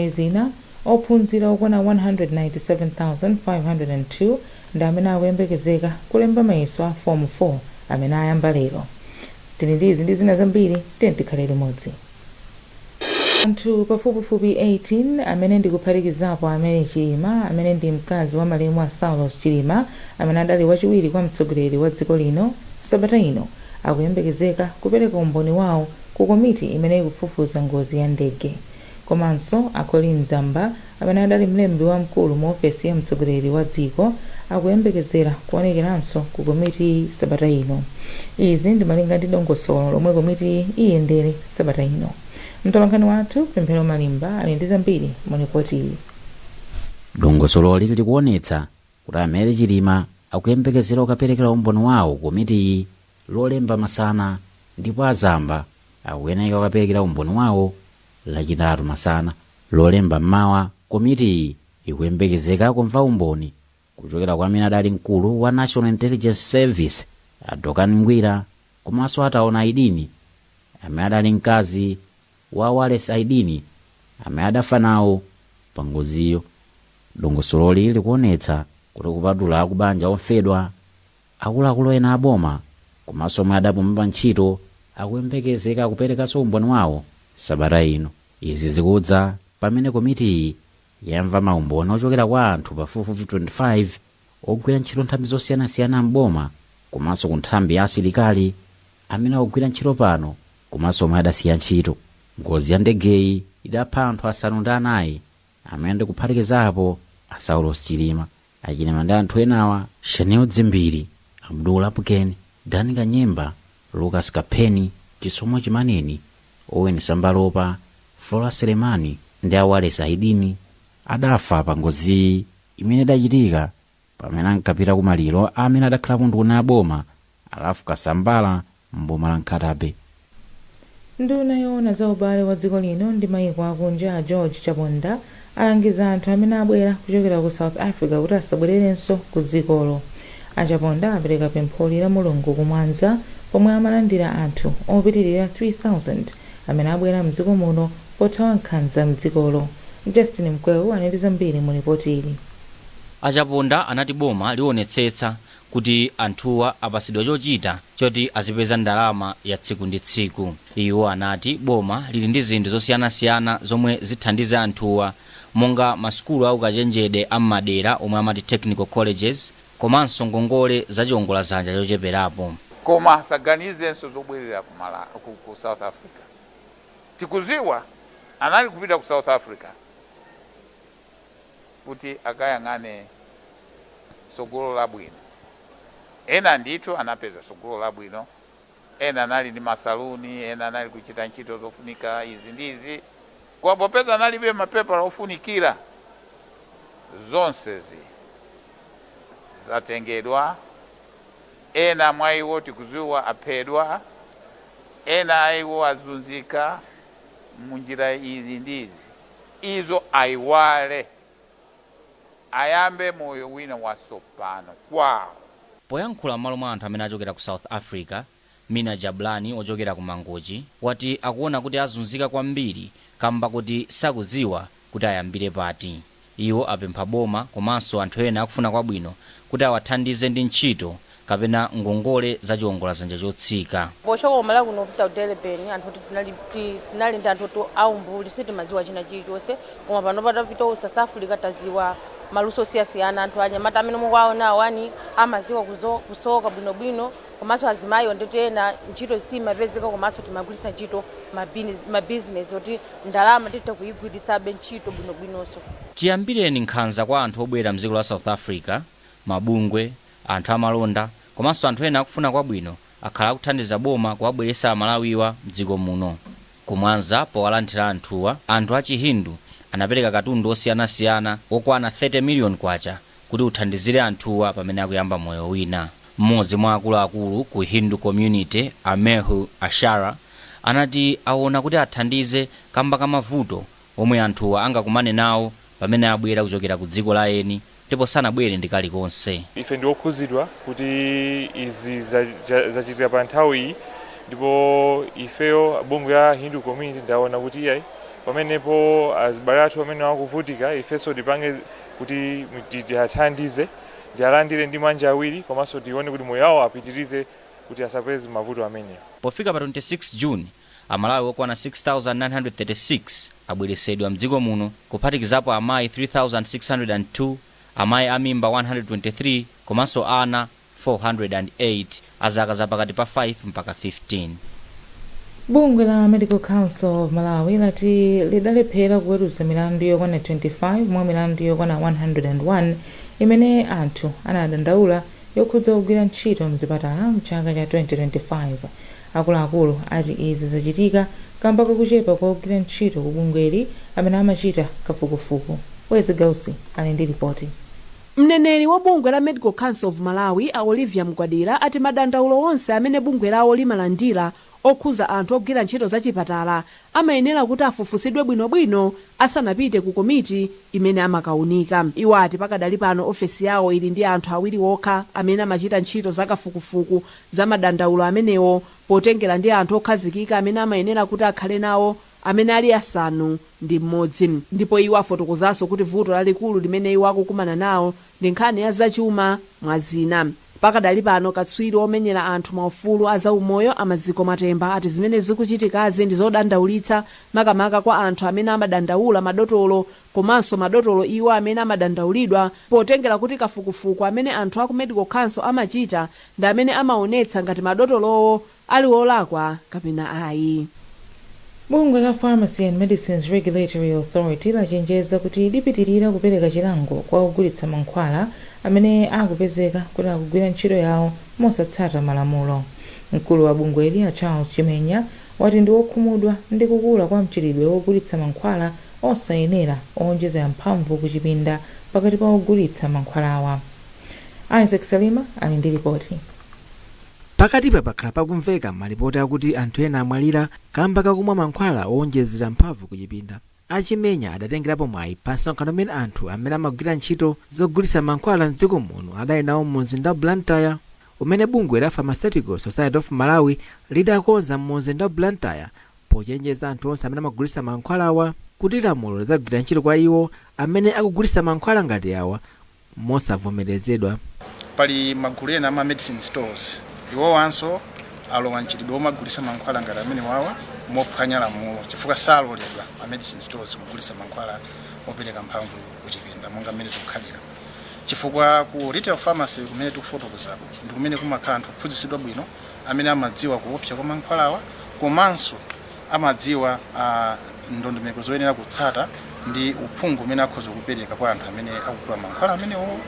Zina, ophunzira okwana 197,502 ndi amene akuyembekezeka kulemba mayeso a Form 4 amene ayamba lero. Tili ndi izi ndi zina zambiri, tiye tikhale limodzi. Anthu pafupifupi 18, amene ndikuphatikizapo a Mary Chilima, amene ndi mkazi wa malemu a Saulos Chilima, amene adali wachiwiri kwa mtsogoleri wa dziko lino, sabata ino akuyembekezeka kupereka umboni wawo ku komiti imene ikufufuza ngozi ya ndege. Komanso a Colleen Zamba, amene adali mlembi wamkulu mu ofesi ya mtsogoleri wa dziko, akuyembekezera kuonekeranso ku komiti sabata ino. Izi ndi malinga ndi dongosolo lomwe komiti iyendere sabata ino. Mtolankhani wathu Pemphero Malimba ali ndi zambiri mu ripoti iyi. Dongosololi likuonetsa kuti a Mary Chilima akuyembekezera kukaperekera umboni wawo komitiyi Lolemba masana, ndipo a Zamba akuyeneka kukaperekera umboni wawo Lachitatu masana. Lolemba mmawa, komitiyi ikuyembekezeka kumva umboni kuchokera kwa amene adali mkulu wa National Intelligence Service a Dokani Ngwira, komanso a Taona Aidini, amene adali mkazi wa Wallace Aidini amene adafa nawo pa ngoziyo. Dongosololi likuonetsa kuti kupatula akubanja ofedwa, akuluakulu ena a boma komanso omwe adapuma pa ntchito akuyembekezeka kuperekanso umboni wawo sabata ino. Izi zikudza pamene komitiyi yamva maumboni ochokera kwa anthu pafupifupi 25 ogwira ntchito nthambi zosiyanasiyana m'boma komanso ku nthambi ya asilikali, amene akugwira ntchito pano komanso omwe adasiya ntchito. Ngozi ya ndegeyi idapha anthu asanu ndi anayi, amene ndikuphatikizapo a Saulos Chilima. A Chilima ndi anthu enawa: Shanil Dzimbiri, Abdul Lapukeni, Dan Kanyemba, Lucas Kapheni, Chisomo Chimaneni, Owen Sambalopa, Flora Selemani ndi a Wallace Aidini, adafa pa ngoziyi imene idachitika pamene ankapita ku maliro a amene adakhalapo nduna ya boma a Ralph Kasambara m'boma la Nkhata Bay. Nduna yoona za ubale wa dziko lino ndi maiko akunja a George Chaponda alangiza anthu amene abwera kuchokera ku South Africa kuti asabwererenso ku dzikolo. A Chaponda apereka pempholi Lamulungu ku Mwanza pomwe amalandira anthu opitilira 3000 amene abwera mdziko muno pothawa nkhanza mdzikolo. Justin Mkweu ali ndi zambiri mu lipoti ili. A Chaponda anati boma liwonetsetsa kuti anthuwa apatsidwa chochita choti azipeza ndalama ya tsiku ndi tsiku. Iwo anati boma lili ndi zinthu zosiyanasiyana zomwe zithandize anthuwa monga masukulu a ukachenjede a m'madera omwe amati technical colleges komanso ngongole za chiongolazanja chocheperapo. Koma asaganizenso zobwerera ku South Africa. Tikuziwa anali kupita ku South Africa kuti akayang'ane tsogolo labwino. Ena ndithu anapeza tsogolo labwino, ena anali ndi masaluni, ena anali kuchita ntchito zofunika izi ndi izi, koma popeza analibe mapepala ofunikira, zonsezi zatengedwa. Ena mwa iwo tikudziwa aphedwa, ena a iwo azunzika munjira izi ndi izi. Izo ayiwale, ayambe moyo wina watsopano kwawo. Poyankhula m'malo mwa anthu amene achokera ku South Africa, Mina Jabulani ochokera ku Mangochi wati akuona kuti azunzika kwambiri kamba koti sakudziwa kuti ayambire pati. Iwo apempha boma komanso anthu ena akufuna kwabwino kuti awathandize ndi ntchito kapena ngongole za chiwongoladzanja chotsika. Pochoka ku Malawi kuno kupita ku Durban, anthu tinali ndi anthu aumbuli, sitimadziwa china chilichonse, koma pano patapita ku South Africa tadziwa maluso osiyasiyana. Anthu anyamata amene mukuwaona awani amadziwa kusoka bwinobwino, komanso azimayiwo nditi ena ntchito simapezeka, komanso timagwiritsa ntchito mabizinesi oti ndalama titha kuyigwiritsabe ntchito bwinobwinonso. Chiyambireni nkhanza kwa anthu obwera mdziko la South Africa, mabungwe, anthu amalonda komanso anthu ena akufuna kwabwino akhala akuthandiza boma kuwabweretsa Amalawiwa mdziko muno. Ku Mwanza powalandira anthuwa, anthu a Chihindu anapereka katundu osiyanasiyana wokwana K30 million kuti uthandizire anthuwa pamene akuyamba moyo wina. Mmodzi mwa akuluakulu ku Hindu Community, a Mehul Ashara, anati awona kuti athandize kamba ka mavuto omwe anthuwa angakumane nawo pamene abwera kuchokera ku dziko la eni ndipo sanabwere ndi kalikonse. Ife ndi okhuzidwa kuti izi zachitika pa nthawi iyi, ndipo ifeyo bungwe ya Hindu Community ndaona kuti iyayi, Pamenepo azibale athu amene akuvutika, ifenso tipange kuti tiathandize, tialandire ndi manja awiri, komanso tione kuti moyo wawo apitirize kuti asapeze mavuto amenewa. Pofika pa 26 June, Amalawi okwana 6936 abweresedwa mdziko muno, kuphatikizapo amayi 3602, amayi amimba 123 komanso ana 408 azaka zapakati pa 5 mpaka 15. Bungwe la Medical Council of Malawi lati lidalephera kuweruza milandu yokwana 25 mwa milandu yokwana 101 imene anthu anadandaula yokhudza kugwira ntchito mzipatala mchaka cha 2025. Akuluakulu ati izi zachitika kamba kakuchepa kwa ogwira ntchito ku bungweli amene amachita kafukufuku. Wezi Gausi ali ndi ripoti. Mneneri wa bungwe la Medical Council of Malawi, a Olivia Mgwadira, ati madandaulo onse amene bungwe lawo limalandira okhuza anthu ogwira ntchito zachipatala amayenera kuti afufusidwe bwinobwino asanapite ku komiti imene amakaunika. Iwo ati pakadali pano ofesi yawo ili ndi anthu awiri okha amene amachita ntchito zakafukufuku za madandaulo amenewo, potengera ndi anthu okhazikika amene amayenera kuti akhale nawo amene ali 6. Ndipo iwo afotokozanso kuti vuto lalikulu limene iwo akukumana nawo ndi nkhani ya zachuma, mwa zina. Pakadali pano katswiri omenyera anthu maufulu a zaumoyo, Amaziko Matemba, ati zimene zikuchitikazi ndi zodandaulitsa, makamaka kwa anthu amene amadandaula madotolo komanso madotolo iwo amene amadandaulidwa, potengera kuti kafukufuku amene anthu aku Medical Council amachita ndi amene amaonetsa ngati madotolowo ali olakwa kapena ayi. Bungwe la Pharmacy and Medicines Regulatory Authority lachenjeza kuti lipitirira kupereka chilango kwa ogulitsa mankhwala amene akupezeka kuti akugwira ntchito yawo mosatsata malamulo. Mkulu wa bungweli, a Charles Chimenya, wati ndi wokhumudwa ndi kukula kwa mchitidwe wogulitsa mankhwala osayenera owonjezera mphamvu ku chipinda pakati pa ogulitsa mankhwalawa. Isaac Salima ali ndi ripoti. Pakatipa pakhala pakumveka malipoti akuti anthu ena amwalira kamba kakumwa mankhwala owonjezera mphamvu ku chipinda. Achimenya adatengerapo mwayi pa msonkhano umene anthu amene amagwira ntchito zogulitsa mankhwala mdziko muno adali nawo mu mzinda wa Blantyre, umene bungwe la Pharmaceutical Society of Malawi lidakonza mu mzinda wa Blantyre, pochenjeza anthu onse amene amagulitsa mankhwalawa kuti lamulo lidzagwira ntchito kwa iwo amene akugulitsa mankhwala ngati awa mosavomerezedwa. Pali magulu ena ama medicine stores, iwowanso alowa mchitidwe womagulitsa mankhwala ngati amene wawa mophwanya lamulo, chifukwa saloledwa ma medicine stores kugulitsa mankhwala opereka mphamvu kuchipinda monga mmene zikukhalira, chifukwa ku retail pharmacy kumene tikufotokozako ndi kumene kumakhala anthu ophunzitsidwa bwino amene amadziwa kuopsa kwa mankhwalawa komanso amadziwa ndondomeko zoyenera kutsata ndi uphungu umene akhoza kupereka kwa anthu amene akugula mankhwala amenewo,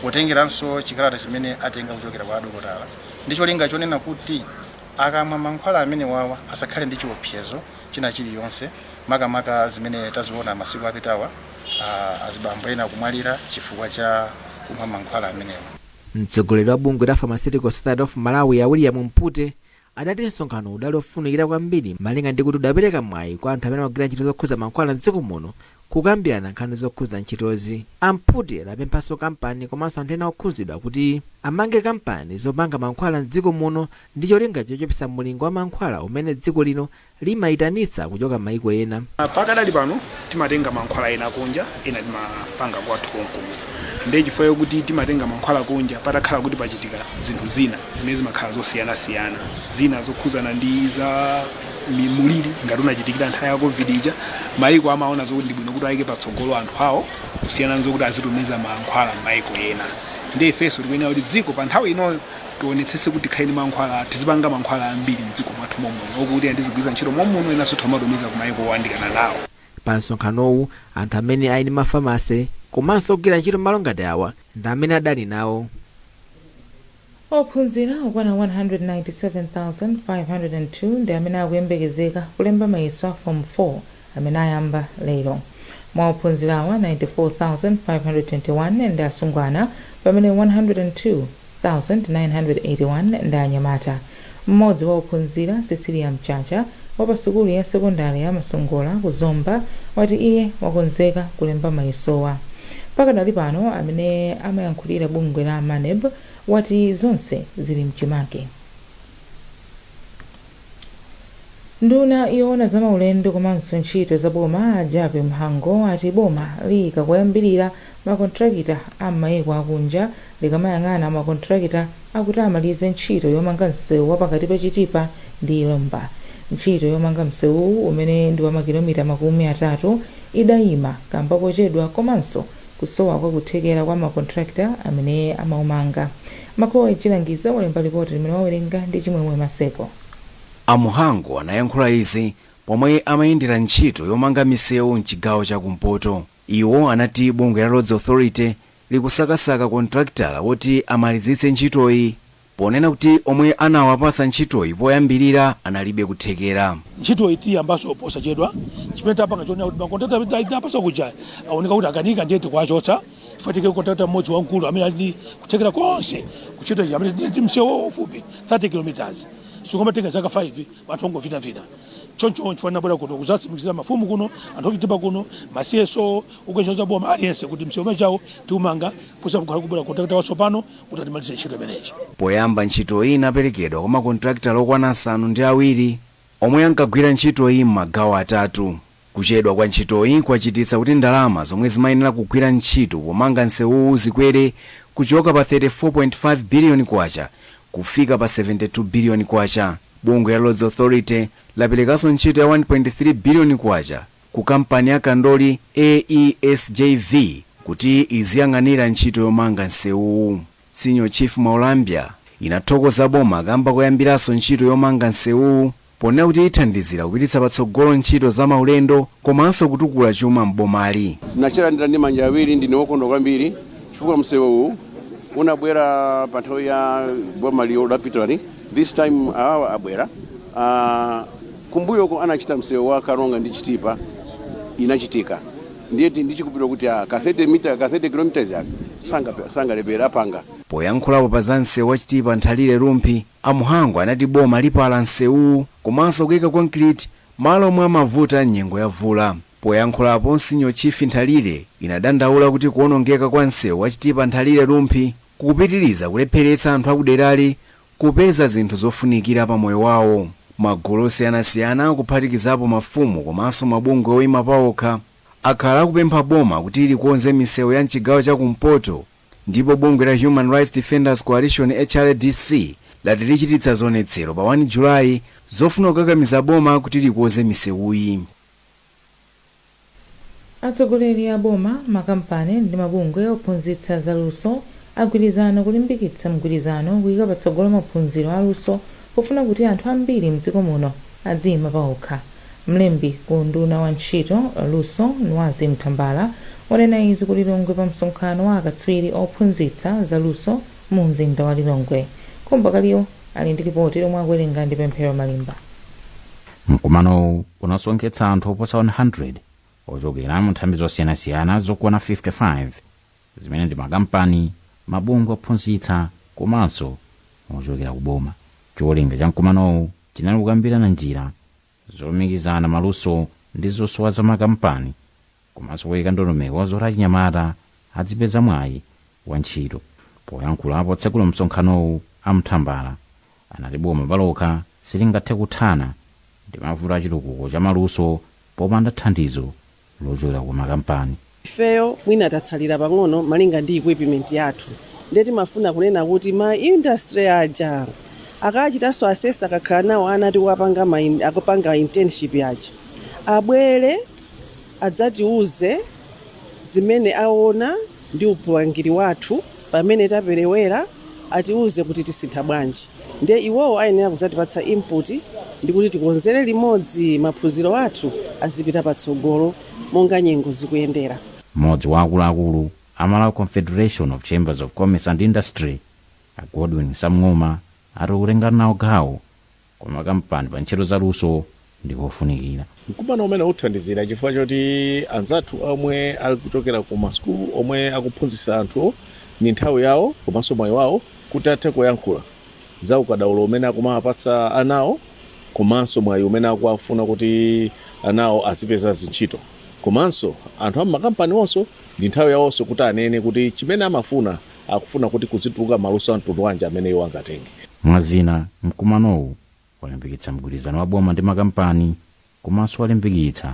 potengeranso chikalata chimene atenga kuchokera kwa adokotala, ndi cholinga chonena kuti akamwa mankhwala amene wawa asakhale ndi chiopsezo china chiliyonse, makamaka zimene taziona masiku apitawa, azibambo ena kumwalira chifukwa cha kumwa mankhwala amenewa. Mtsogoleri wa bungwe la Pharmaceutical Society of Malawi, a William Mpute, adati msonkhano udali ofunikira kwambiri malinga ndi kuti udapereka mwayi kwa anthu amene amagwira ntchito zokhuza mankhwala mdziko muno kukambirana nkhani zokhuza ntchitozi. Amphute adapemphanso kampani komanso anthu ena okhuzidwa kuti amange kampani zopanga mankhwala mdziko muno ndi cholinga chochepetsa mulingo wa mankhwala umene dziko lino limayitanitsa kuchoka maiko ena. Pakadali pano timatenga mankhwala ena kunja, ena timapanga kwathu konkuno. Ndiye chifukwa chokuti timatenga mankhwala kunja, patakhala kuti pachitika zinthu zina zimene zimakhala zosiyanasiyana, zina zokhuzana ndi za muliri ngati unachitikira nthawi ya COVID ija, maiko amaona zokuti ndi bwino kuti ayike patsogolo anthu awo kusiyana nzokuti azitumiza mankhwala m'maiko ena. Ndiye ifenso tikuyenera kuti dziko pa nthawi inoyo tionetsetse kuti tikhale ndi mankhwala, tizipanga mankhwala ambiri mdziko mwathu momuno, okuti tizigwiritsa ntchito momuno, inanso timatumiza ku maiko oyandikana nawo. Pa msonkhanowu anthu amene ali ndi mafamasi komanso ogwira ntchito malo ngati awa ndi amene adali nawo. Ophunzira okwana 197,502 ndi amene akuyembekezeka kulemba mayeso a Form 4 amene ayamba lero. Mwa ophunzirawa, 94,521 ndi asungwana pamene 102,981 ndi anyamata. Mmodzi wa ophunzira, Cecilia Mchacha, wa pa sukulu ya sekondari ya Masongola ku Zomba, wati iye wakonzeka kulemba mayesowa. Pakadali pano amene amayankhulira bungwe la MANEB wati zonse zili mchimake. Nduna yoona za maulendo komanso ntchito za boma, a Jappie Mhango, ati boma liyika koyambirira makontrakita a m'mayiko akunja likamayang'ana makontrakita akuti amalize ntchito yomanga msewu wa pakati pa Chitipa ndi Ilomba. Ntchito yomanga msewuwu, umene ndi wa makilomita 30, idayima kamba kochedwa komanso kusowa kwa kuthekera kwa makontrakita amene amaumanga. Makoe Chilangiza walemba lipoti limene wawerenga ndi Chimwemwe Maseko. A Mhango anayankhula izi pomwe amayendera ntchito yomanga misewu mchigawo chakumpoto. Iwo anati bungwe la Roads Authority likusakasaka kontrakitala woti amalizitse ntchitoyi, ponena kuti omwe anawapasa ntchitoyi poyambirira analibe kuthekera. Ntchito tiyambaso posachedwa. Chimene tapanga chonena kuti makontrakta tinapasa kuja aoneka kuti akanika, ndiye tikuwachotsa chifukwa tike kontrakta mmodzi wamkulu amene ali ndi kuthekera konse kuchita ichi, amene ndi msewu wafupi 30 kilometers sikumatenga zaka 5, anthu ongovinavina choncho. Chifukwa nabwera kuno kuzatsimikizira mafumu kuno, anthu ochitipa kuno, ma CSO ukuenjoza boma, aliyense kuti msewu umenewu tiumanga posakukhala kubwera kontrakta watsopano kuti atimalize ntchito imeneyi. Poyamba ntchitoyi inaperekedwa kwa makontrakitala okwana 7 omwe ankagwira ntchitoyi m'magawo atatu. Kuchedwa kwa ntchitoyi kwachititsa kuti ndalama zomwe zimayenera kugwira ntchito pomanga msewuwu zikwere kuchoka pa 34.5 biliyoni kwacha kufika pa 72 biliyoni kwacha. Bungwe la Roads Authority laperekanso ntchito ya 1.3 biliyoni kwacha ku kampani ya Kandoli AESJV kuti iziyang'anira ntchito yomanga msewuwu. Senior Chief Maulambya inathokoza boma kamba koyambiranso ntchito yomanga msewuwu, ponena kuti ithandizira kupititsa patsogolo ntchito za maulendo komanso kutukula chuma m'bomali. Nachilandira ndi manja awiri. Ndine wokondwa kwambiri chifukwa msewu unabwera pa nthawi ya boma lopitali. This time awawa abwera. Kumbuyoko anachita msewu wa Karonga ndi Chitipa, inachitika. Ndiye ndichikupira kuti ka 30 mita, ka 30 kilometers aka sangalepera apanga. Poyankhulapo pa za msewu wa Chitipa Nthalire Rumphi, a Mhango anati boma lipala msewuwu komanso kuyika concrete malo omwe amavuta nyengo ya vula. Poyankhulapo, Senior Chief Nthalire inadandaula kuti kuwonongeka kwa msewu wa Chitipa Nthalire Rumphi kukupitiriza kulepheretsa anthu akuderali kupeza zinthu zofunikira pa moyo wawo. Magulu osiyanasiyana, kuphatikizapo mafumu komanso mabungwe oyima paokha, akhala akupempha boma kuti likonze misewu ya mchigawo chakumpoto, ndipo bungwe la Human Rights Defenders Coalition, HRDC, lati lichititsa zionetsero pa 1 Julayi zofuna kukakamiza boma kuti likonze misewuyi. Atsogoleri a boma, makampani ndi mabungwe ophunzitsa zaluso agwirizana kulimbikitsa mgwirizano kuyika patsogolo maphunziro aluso pofuna kuti anthu ambiri mdziko muno adziyima paokha. Mlembi ku nduna wa ntchito, luso, Nwazi Mtambala, wanena izi ku Lilongwe pa msonkhano wa akatswiri ophunzitsa zaluso mu mzinda wa Lilongwe. Kumbakaliwo ali ndi ripoti lomwe akuwerenga ndi Pemphero Malimba. Mkumanowu unasonkhetsa anthu oposa 100 ochokera mu nthambi zosiyanasiyana zokwana 55, zimene ndi makampani, mabungwe ophunzitsa komanso ochokera kuboma. Cholinga cha mkumanowu chinali kukambirana njira zolumikizana maluso ndi zosowa za makampani komanso kuyika ndondomeko zoti achinyamata adzipeza mwayi wa ntchito. Poyankhulapo potsekula msonkhanowu, a Mtambala anati boma palokha silingathe kuthana ndi mavuto achitukuko cha maluso popanda thandizo lochokera ku makampani. Ifeyo mwina tatsalira pang'ono malinga ndi equipment yathu, ndiye timafuna kunena kuti ma industry aja akachitanso assess, akakhala nawo ana ati akapanga akapanga internship aja, abwere adzatiuze zimene aona ndi upangiri wathu pamene taperewera, atiuze kuti tisintha bwanji. Ndiye iwowo ayenera kudzatipatsa input ndi kuti tikonzere limodzi maphunziro athu azipita patsogolo monga nyengo zikuyendera. Mmodzi wa akuluakulu a Malawi Confederation of Chambers of Commerce and Industry, a Godwin Samng'oma, ati kutenga nawo gawo kwa makampani pa ntchito zaluso ndikofunikira. Mkumano umene uthandizira chifukwa choti anzathu omwe ali kuchokera ku masukulu omwe akuphunzitsa anthu, ni nthawi yawo komanso mwayi wawo kuti athe kuyankhula za ukadaulo umene akumapatsa anawo komanso mwayi umene akuwafuna kuti anawo azipeza zintchito, komanso anthu am'makampani onso ndi nthawi yawonso kuti anene kuti chimene amafuna, akufuna kuti kuzituluka maluso a mtundu wanji amene iwo angatenge. Mwazina, mkumanowu walimbikitsa mgwirizano wa boma ndi makampani komanso walimbikitsa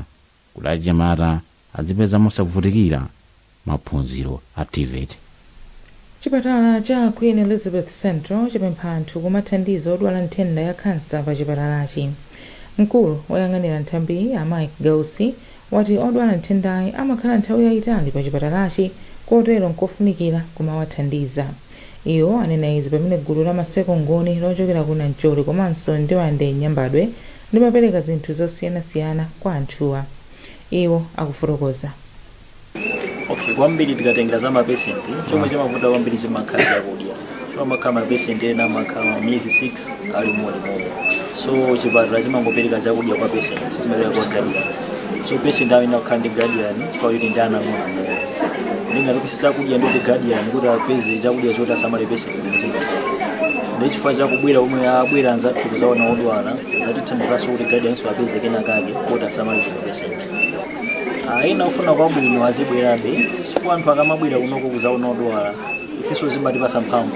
kuti achinyamata azipeza mosavutikira maphunziro a TVET. Chipatala cha Queen Elizabeth Central chapempha anthu kumathandiza odwala nthenda ya khansa pa chipatalachi. Mkulu woyang'anira nthambiyi, a Mike Gausi, wati odwala nthendayi amakhala nthawi yayitali pa chipatalachi, kotero nkofunikira kumawathandiza. Iwo anena izi pamene gulu la Maseko Ngoni lochokera ku Nancholi komanso Ndirande Nyambadwe limapereka zinthu zosiyanasiyana kwa anthuwa. Iwo akufotokoza. Okay, kwambiri tikatengera za mapeshenti, chomwe chimavuta kwambiri chimakhala chakudya. Chimakhala mapeshenti ena amakhala miyezi 6 ali mmodzi momwe, so chipatala chimangopereka chakudya kwa patient, sichimapereka kwa guardian. So patient amene akukhala ndi guardian, chifukwa choti ndi ana ang'onoang'ono, ndingati chakudya ndi guardian kuti apeze chakudya choti asamale patient ndi zimavuta. Ndi chifukwa chakubwera omwe abwera anzathu kuzaona odwala, zatithandizanso kuti guardianso apeze kenakake kuti asamale bwino patient. Ena ofuna kwabwino azibwerabe, chifukwa anthu akamabwera kunoko kuzaona odwala, ifenso zimatipasa mphamvu.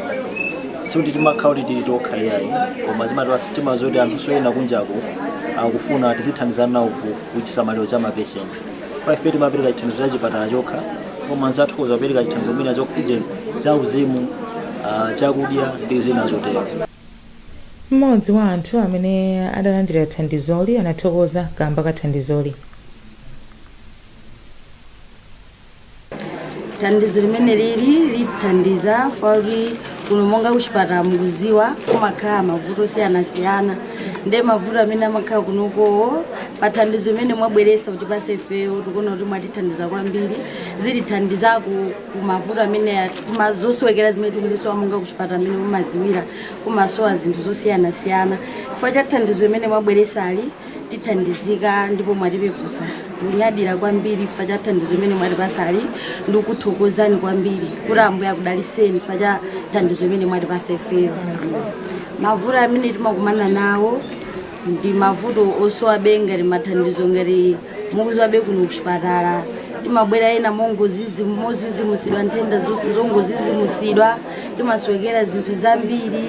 Sikuti timakhala kuti tili tokha iyayi, koma zimatipasa timaziwa kuti anthu ena kunjako akufuna tizithandizana nawo ku chisamaliro cha mapeshenti. Pa ife timapereka chithandizo cha chipatala chokha, koma anzathu kuzapereka chithandizo mwina chokha cha uzimu, chakudya ndi zina zotero. Mmodzi wa anthu amene adalandira thandizoli anathokoza kamba ka thandizoli. Thandizo limene lili litithandiza kuti kuno monga kuchipatala mukuziwa kumakhala mavuto osiyanasiyana, nde mavuto amene amakhala kunokowo, pa thandizo limene mwabweresa kuti pase ifeyo tikuona kuti mwatithandiza kwambiri. Zitithandizako ku mavuto amene kumazosowekera zimene tikuzisowa monga kuchipatala amene mumaziwira kumasowa zinthu zosiyanasiyana. Chifukwa cha thandizo limene mwabweresali tithandizika ndipo mwatipepusa. Tikunyadira kwambiri chifukwa cha thandizo limene mwatipasali, ndikuthokozani kwambiri kuti Ambuye akudaliseni chifukwa cha thandizo limene mwatipasa ifeyo. Mavuto amene timakumana nawo ndi mavuto osowa ngati mathandizo, ngati mukuziwabe kuno kuchipatala timabwera ena mozizimusidwa, nthenda zongozizimusidwa, timasowekera zinthu zambiri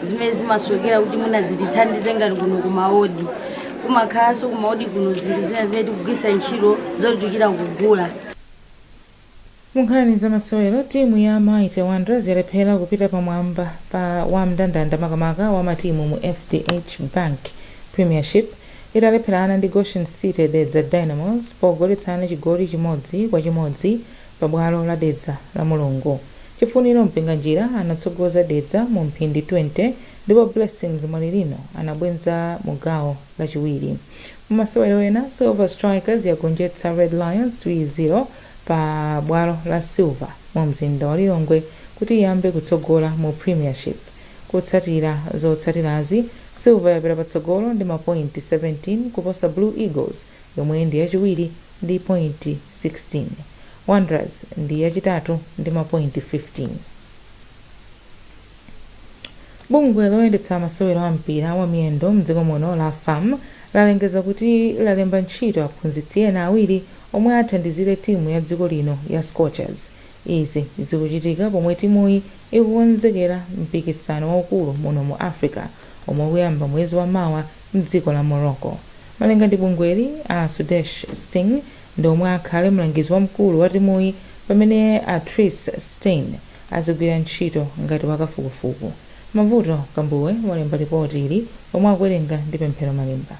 zimene zimasowekera kuti mwina zitithandize ngati kuno kumaodi. Kumakhalanso kumaodi kuno zinthu zina zimene tikugwiritsa ntchito zochokera kugula. Munkhani za masewero, timu ya Mighty Wanderers yalephera kupita pamwamba pa wamndandanda makamaka wa matimu mu FDH Bank Premiership italepherana ndi Goshen City Dedza Dynamos pogoletsana chigoli 1-1 pa bwalo la Dedza la Mulungu. Chifuniro Mpinganjira anatsogoza Dedza mu mphindi 20 ndipo Blessings Mwalilino anabwenza mu gawo lachiwiri. Mu masewero ena, Silver Strikers yagonjetsa Red Lions 3-0 pa bwalo la Silver mu mzinda wa Lilongwe kuti iyambe kutsogola mu Premiership. Kutsatira zotsatirazi, Silver yapita patsogolo ndi mapointi 17 kuposa Blue Eagles yomwe ndi yachiwiri ndi pointi 16. Wanderers ndi yachitatu ndi mapointi 15. Bungwe loyendetsa masewero a mpira wa miyendo mdziko muno la FAM lalengeza kuti lalemba ntchito aphunzitsi ena awiri omwe athandizire timu ya dziko lino ya Scorchers. Izi zikuchitika pomwe timuyi ikukonzekera mpikisano waukulu muno mu Africa omwe ukuyamba mwezi wa mawa mdziko la Morocco. Malinga ndi bungweli, a Sudesh Singh ndi omwe akhale mlangizi wamkulu wa timuyi, pamene a Tris Steyn azigwira ntchito ngati wakafukufuku. Mavuto Kambuwe walemba ripoti ili lomwe akuwerenga ndi Pemphero Malimba.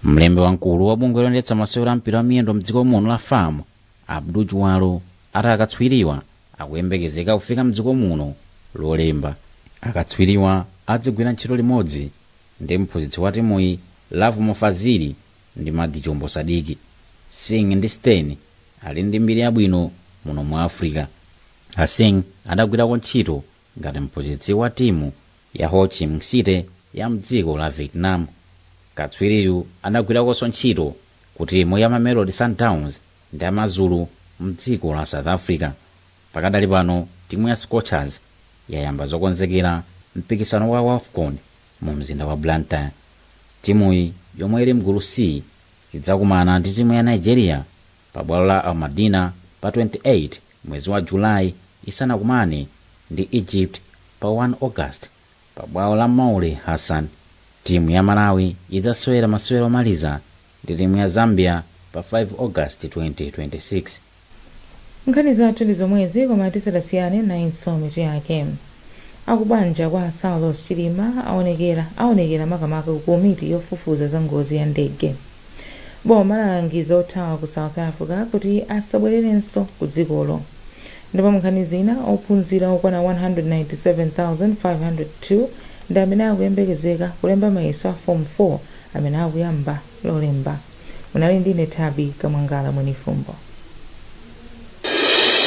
Mlembi wamkulu wa bungwe loyendetsa masewero a mpira wa miyendo mdziko muno la FAM, Abdul Chiwalo, ati akatswiriwa akuyembekezeka kufika mdziko muno Lolemba. Akatswiriwa adzigwira ntchito limodzi ndi mphunzitsi wa timuyi Lovemore Fazili ndi Magi Chombo Sadiki. Singh ndi Steyn ali ndi mbiri yabwino muno mu Africa. A Singh adagwirako ntchito ngati mphunzitsi wa timu ya Ho Chi Minh City ya mdziko la Vietnam. Katswiriyu adagwirakonso ntchito ku timu ya Mamelodi Sundowns ndi Amazulu mdziko la South Africa. Pakadali pano timu ya Scorchers yayamba zokonzekera mpikisano wa WAFCON mu mzinda wa Blantyre. Timuyi yomwe ili mgulu C idzakumana ndi timu ya Nigeria pa bwalo la Almadina pa 28 mwezi wa Julayi isanakumane ndi Egypt pa 1 August pa bwalo la Moulay Hassan. Timu ya Malawi idzasewera masewero omaliza ndi timu ya Zambia pa 5 August 2026. Nkhani zathu ndi zomwezi, koma tisadasiyane nayinso mitu yake. Akubanja kwa Saulos Chilima aonekera makamaka ku komiti yofufuza za ngozi ya ndege. Boma lalangiza othawa ku South Africa kuti asabwererenso ku dzikolo. Ndipo nkhani zina, ophunzira okwana 197,502 ndi amene akuyembekezeka kulemba mayeso a Form 4 amene akuyamba Lolemba. Munali ndine Thabi Kamwangala Mwenifumbo.